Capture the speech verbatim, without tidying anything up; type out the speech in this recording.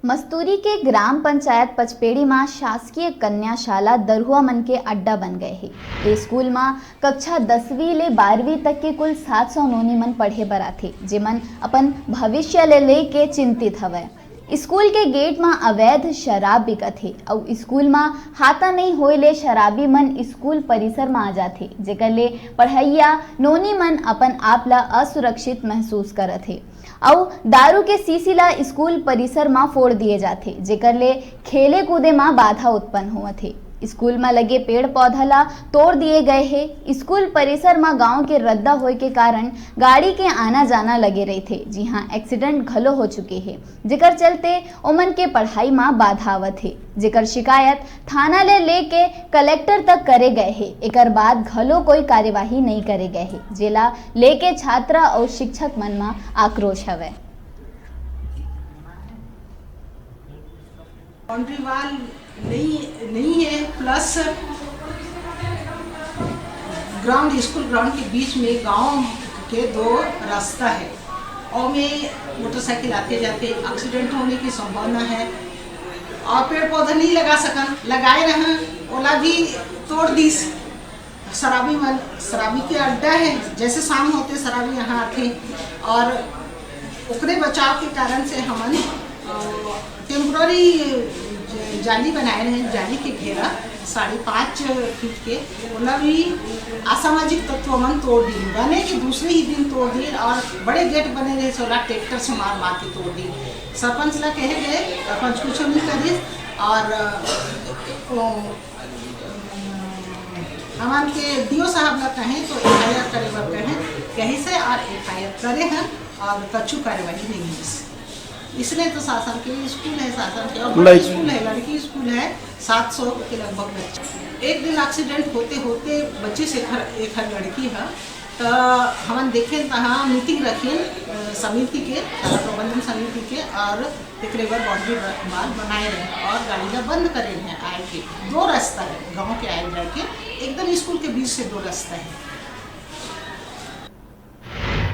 मस्तूरी के ग्राम पंचायत पचपेड़ी म शासकीय कन्या शाला दरुहा मन के अड्डा बन गए हे। ए स्कूल म कक्षा दसवीं ले बारहवीं तक के कुल सात सौ नोनी मन पढ़े बर आथे, जेमन अपन भविष्य ले लेके चिंतित हवय। स्कूल के गेट म अवैध शराब बिकत हे अउ स्कूल म हाता नइ होए ले शराबी मन स्कूल परिसर म आ जाथे, जेकर ले पढ़इया नोनी मन अपन आप ल असुरक्षित महसूस करत हे। अउ दारू के शीशी ला स्कूल परिसर म फोड़ दिए जाथे, जेकर ले खेले कूदे म बाधा उत्पन्न होवत हे। स्कूल म लगे पेड़ पौधा ला तोड़ दिए गए हे। स्कूल परिसर म गांव के रद्दा होए के कारण गाड़ी के आना जाना लगे रहिथे, जिहां एक्सीडेंट घलो हो चुके हे, जेकर चलते ओमन के पढ़ाई म बाधा आवत हे, जेकर शिकायत थाना ले लेके कलेक्टर तक करे गए हे। एकर बाद घलो कोई कार्यवाही नइ करे गए हे, जेला लेके छात्रा अउ शिक्षक मन म आक्रोश हवय। बाउंड्री वॉल नहीं, नहीं है, प्लस ग्राउंड, स्कूल ग्राउंड के बीच में गांव के दो रास्ता है और में मोटरसाइकिल आते जाते एक्सीडेंट होने की संभावना है। और पेड़ पौधा नहीं लगा सकन, लगाए रहन, ओला भी तोड़ दीस। शराबी मन, शराबी के अड्डा है, जैसे शाम होते शराबी यहाँ आते और ओकरे बचाव के कारण से हमन टेम्पररी जाली बनाए रहे, जाली के घेरा साढ़े पाँच फीट के, ओला भी असामाजिक तत्व मन तोड़ दिन, बने के दूसरे ही दिन तोड़ दिन और बड़े गेट बने रहे, सोला ट्रैक्टर से मार मार के तोड़ दिन। सरपंच ला कहे गए, सरपंच कुछ नहीं करिस और अ, हमन के डीओ साहब ला कहें तो एफआईआर करे बर कहें, कहीं से और एफआईआर करे हैं और कछु कार्यवाही नहीं है। इसलिए तो शासन के स्कूल है, शासन के और बड़ा स्कूल है, लड़की स्कूल है, सात सौ के लगभग बच्चे। एक दिन एक्सीडेंट होते होते बच्चे से घर एक हर लड़की है, तो हमन देखें तहाँ मीटिंग रखें, अ, समिति के, शाला प्रबंधन समिति के, और तेकरे बर बाउंड्री ब-, वॉल बनाए रहे और गाड़ी ला बंद करे रहे आए के। दो रास्ता है गांव के आए जाए के, एकदम स्कूल के बीच से दो रास्ता है।